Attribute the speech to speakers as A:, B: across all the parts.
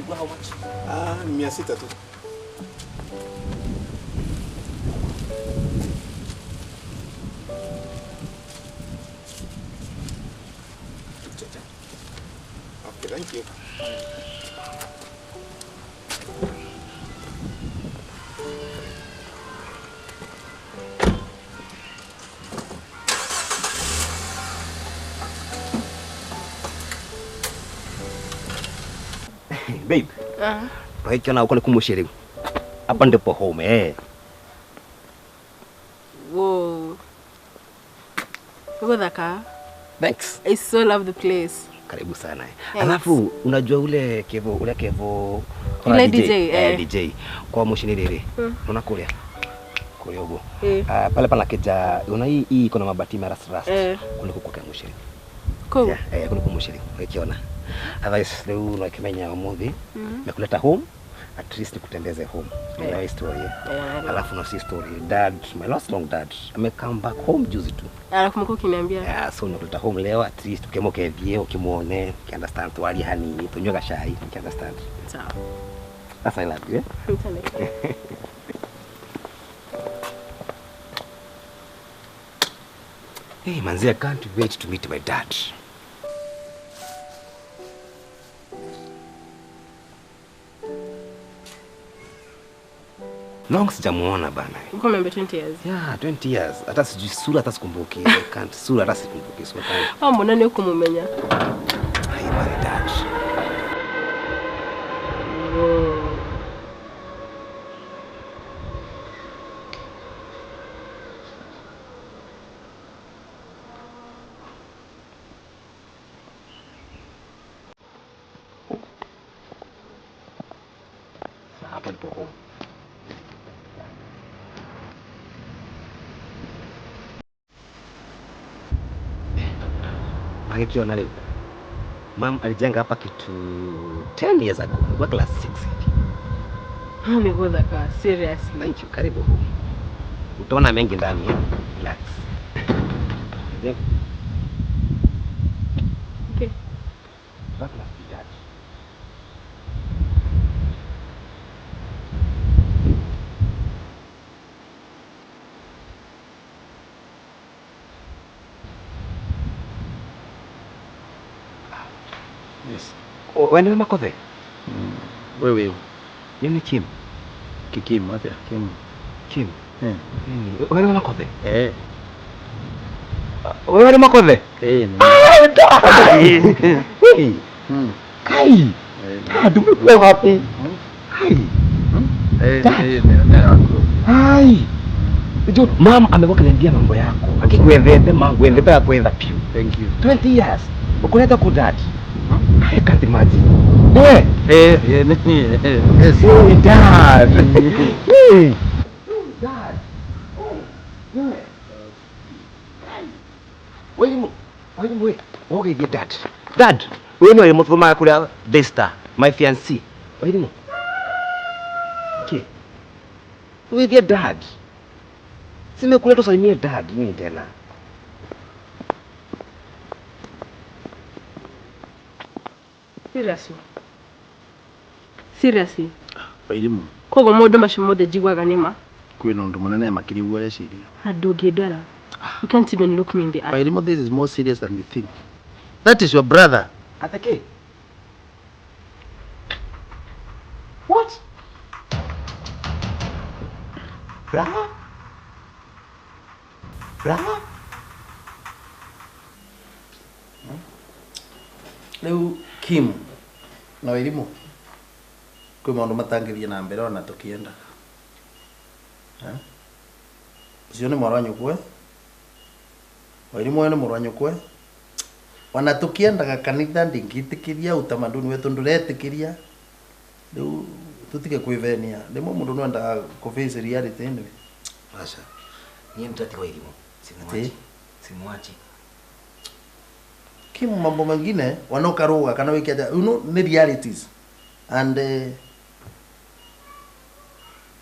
A: Ilikuwa how much?
B: Ah, ni 600 tu. Okay, thank you.
A: Babe. Unakiona uko ni kumushi leo. Hapa ndipo home eh.
C: Whoa. Uko.
A: Thanks.
C: I so love the place.
A: Karibu sana. Alafu unajua ule Kevo
C: ule DJ, eh.
A: DJ kwa mushi ni riri. Unaona kulia. Kulia huko. Pale pana keja, unaona hii iko na mabati mara rust. Kuna kuko kwa mushi.
C: Cool.
A: Yeah, kuna kumushi. Ukiona. Otherwise leo unakimenya umuthi. Nakuleta home. At least nikutembeze home. Yeah. Story.
C: Yeah.
A: Alafu na si story. Dad, my last long dad, ame come back home juzi tu.
C: Alafu mko kiniambia.
A: Yeah, so nakuleta home leo at least ukemoke vie ukimuone, you understand twali hani, tunywe chai, you understand.
C: Sawa.
A: That's I love you. Eh? Hey, manzi, I can't wait to meet my dad. Long sijamuona bana.
C: Uko membe 20 years.
A: Yeah, 20 years. Hata sijui sura hata sikumbuki. I can't sura hata sikumbuki. So
C: ah, mbona ni ukumumenya?
A: Ai, my dad. Hapa ndipo home. Akiona leo. Mom alijenga hapa kitu 10 years ago. Nilikuwa class 6 hivi.
C: Niko seriously.
A: Thank you. Karibu home. Utaona mengi ndani eh. Relax. Yeah.
C: Okay.
A: That must be dad.
B: Yes.
A: Wewe ni Makothe?
B: Wewe.
A: Mimi ni Kim.
B: Kikim atia Kim.
A: Kim.
B: Eh.
A: Wewe ni Makothe?
B: Eh.
A: Wewe ni Makothe?
B: Eh.
A: Hey. Kai. Ah, tumekuwa wapi? Hai.
B: Eh, eh,
A: Hai. Jo, mom amekuwa kaniambia mambo yako. Akikuendete mangu endete akwenda piu.
B: Thank you.
A: 20 years. Ukuleta ku dad. I can't imagine. Eh,
B: eh, yes.
A: Hey, dad. Hey. Dad. Hey. Wait, wait, wait. Okay, get dad. Dad, we know you must kulia Desta, my fiancé. Wait a minute. Okay. With your dad. Simekuletea tusalimie dad nini tena?
C: Seriously. Seriously.
B: Wairimu.
C: Koguo maundu macio mothe njiguaga nĩ ma.
B: Kwina undu munene makiri guo reciria.
C: Na ndũngĩndora. You can't even look me in the eye.
B: Wairimu, this is more serious than you think. That is your brother.
A: Atake. What? Brother? Brother?
B: Riu Kim na Wairimu kwi maundu matangithie na mbere ona tukiendaga. Ucio ni mwarwa nyukwe. Wairimu ni mwarwa nyukwe. Ona tukiendaga kanitha ndingitikiria utamaduni wetu nduretikiria. Riu tutige kwivenia. Rimwe mundu no endaga ku face reality anyway.
A: Asha. Ni mtati wa Wairimu. Simwachi. Simwachi.
B: Kim mambo mengine wanokaruga kana wiki aja, you know, ni realities. And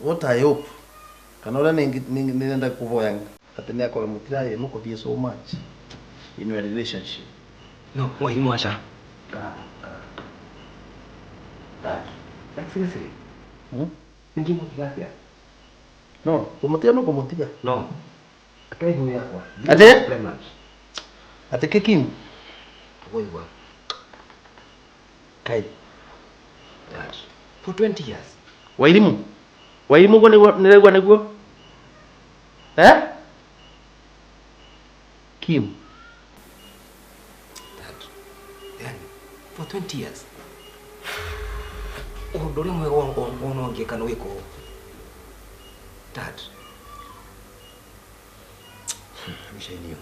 B: what I hope kana uria nenda kuvoya ati ni akorwo mutiraye mukuthie so much in your relationship.
A: No, Wairimu acha. Like seriously. Ningĩmũtiga atĩa?
B: No, kũmũtiga no kũmũtiga.
A: No. Akai thimũ yakwa.
B: Atĩ?
A: Pregnant.
B: Atĩ kĩ Kim?
A: Ũguo.
B: Kai.
A: Dad. For 20 years.
B: Wairimu. Wairimu ũguo nĩguo nĩraigua nĩguo? Eh? Kim.
A: Dad. Yani, for 20 years. Ũndũ ũrĩa mwega wona ũngĩka nĩ wĩkwo. Dad. I wish I knew.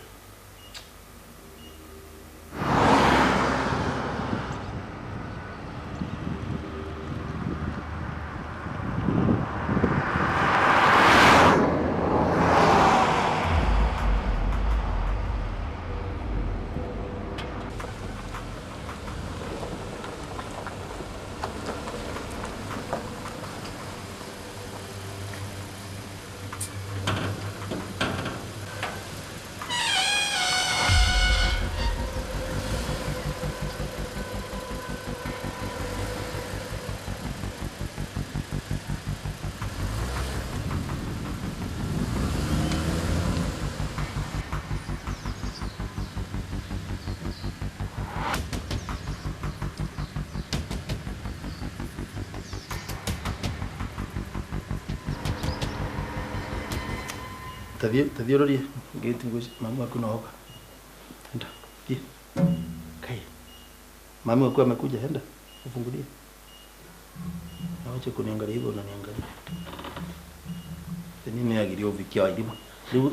B: Tathiĩ ũrorie ngĩti ngũci mami waku no oka. Enda. Thiĩ. Kai. Mami waku amekuja, enda. Ufungulie. Na wache kuniangalia hivyo unaniangalia. Teni nĩ agirio ũvikia Wairimu. Rĩu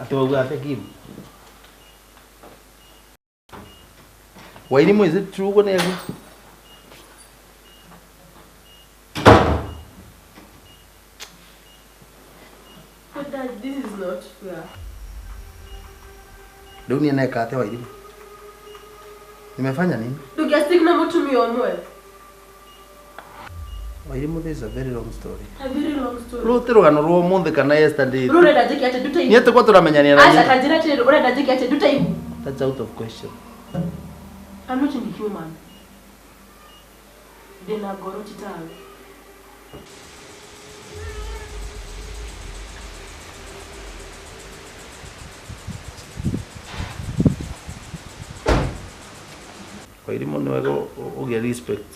B: atĩ wauga atĩa Kim? Wairimu, is it true ũguo nĩ aguo?
C: But Dad, this is not fair.
B: Rĩu niĩ neka atĩa Wairimu? Nimefanya nini?
C: Ndũngĩastick na mũtumia ũmwe.
B: Wairimu, this is a very long story.
C: A very long story.
B: Rũu ti rũgano rwa ũmũthĩ kana yesterday.
C: Rĩu ũrenda njĩke atĩa ndute ihu?
B: Niĩ tũkorwo tũramenyania na
C: Aca,
B: nyina.
C: ta njĩra atĩrĩrĩ, ũrenda njĩke atĩa ndute ihu?
B: That's out of question.
C: I'm not inhuman. Ndĩna ngoro ti tawe.
B: Wairimu nĩ wega ũgĩe respect.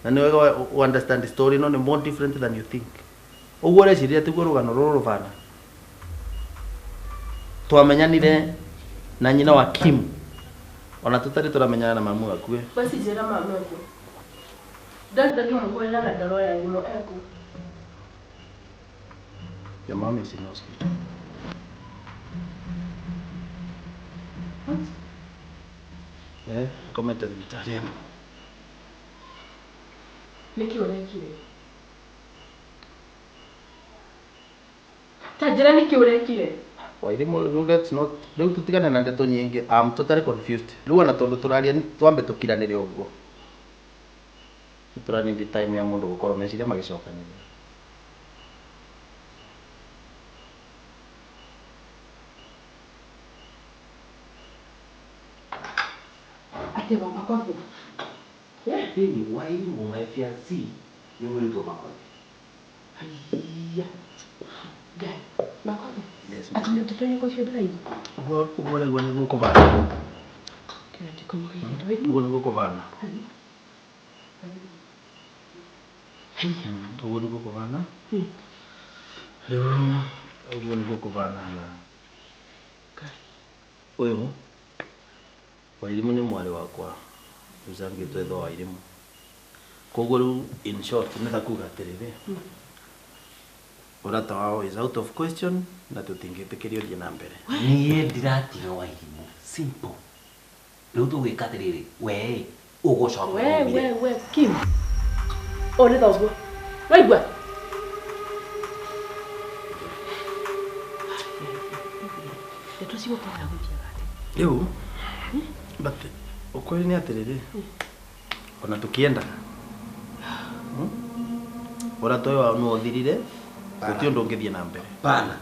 B: Na nĩ wega understand the story no nĩ more different than you think. Ũguo ũreciria tiguo rũgano rũrũ rũbana. Twamenyanire na nyina wa Kim. Ona tũtarĩ tũramenyana na mamu waku.
C: Basi njĩra mamu waku. Dad, ndakĩmũhũrĩra na ndaroya thimũ eku.
B: Your mom is in hospital.
C: What?
B: Eh, akomete thibitarĩ ĩmwe.
C: Nĩkĩ ũrekire? Ta njĩra nĩkĩ ũrekire?
B: Wairimu, rĩu let's not rĩu tũtigane na ndeto nyingĩ. I'm totally confused. Rĩu ona tondũ tũraria twambe tũkiranĩre ũguo. Tũranindi time ya mũndũ gũkorwo meciria magĩcokanĩrĩra.
C: Atĩ mama kwaku.
A: Baby, Wairimu, my fiancée, nĩ mũirĩtu wa Makothi. Haiya.
C: Dad, Makothi.
B: Yes.
C: Atĩ nĩ ũtũtonye gũcio ndĩraigua.
B: Ũguo ũguo ũraigua nĩguo kũbana.
C: Kĩra ndikũmũgeithia.
B: Ũguo nĩguo kũbana. Ũguo nĩguo kũbana. Rĩu ũguo nĩguo kũbana na ũyũ Wairimu nĩ mwarĩ wakwa ũcangĩtwo ithe wa Wairimu. Koguo rĩu in short nĩ ta kuga atĩrĩrĩ ũrata wao is out of question na tũtingĩtĩkĩrio ũthiĩ na mbere.
A: Niĩ ndiratiga Wairimu. Simple. Rĩu tũgwĩka atĩrĩrĩ, we ũgũcoka
C: We,
A: ũmire.
C: we, we, Kim. O nĩ thoguo. Waigua? Ndeto cigũkorwo gũthiaga atĩa?
B: Rĩu but ukweli nĩ atĩrĩrĩ ona tũkĩendaga ũrata ũyũ wao nĩ ũthirire gũtirĩ ũndũ ũngĩthiĩ na mbere.
A: Bana.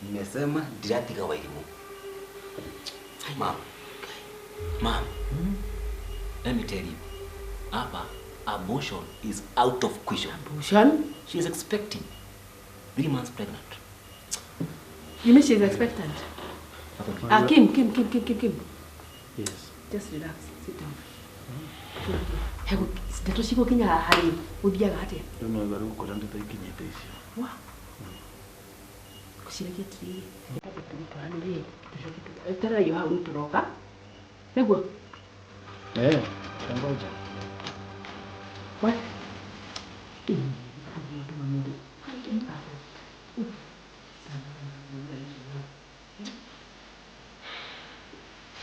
A: Nimesema ndiratiga Wairimu. Mom. Mom. Let me tell you. Hapa Abortion is out of question.
C: Abortion?
A: She is expecting. 3 months pregnant.
C: You mean she's expectant? Ah, Kim, Kim, Kim, Kim, Kim, Kim.
B: Yes.
C: Just relax. Sit down. Hego, ndeto cigũkinya haha rĩ, gũthiaga atĩa?
B: Rĩu no wega rĩu kũrĩa ndeto ikinyĩte icio.
C: Wa. Ngũciragia atĩrĩrĩ, tambe tũgĩtwarane rĩ, tũcoke eterera hau nĩtũroka. Nĩguo?
B: Eh, ngoja.
C: We.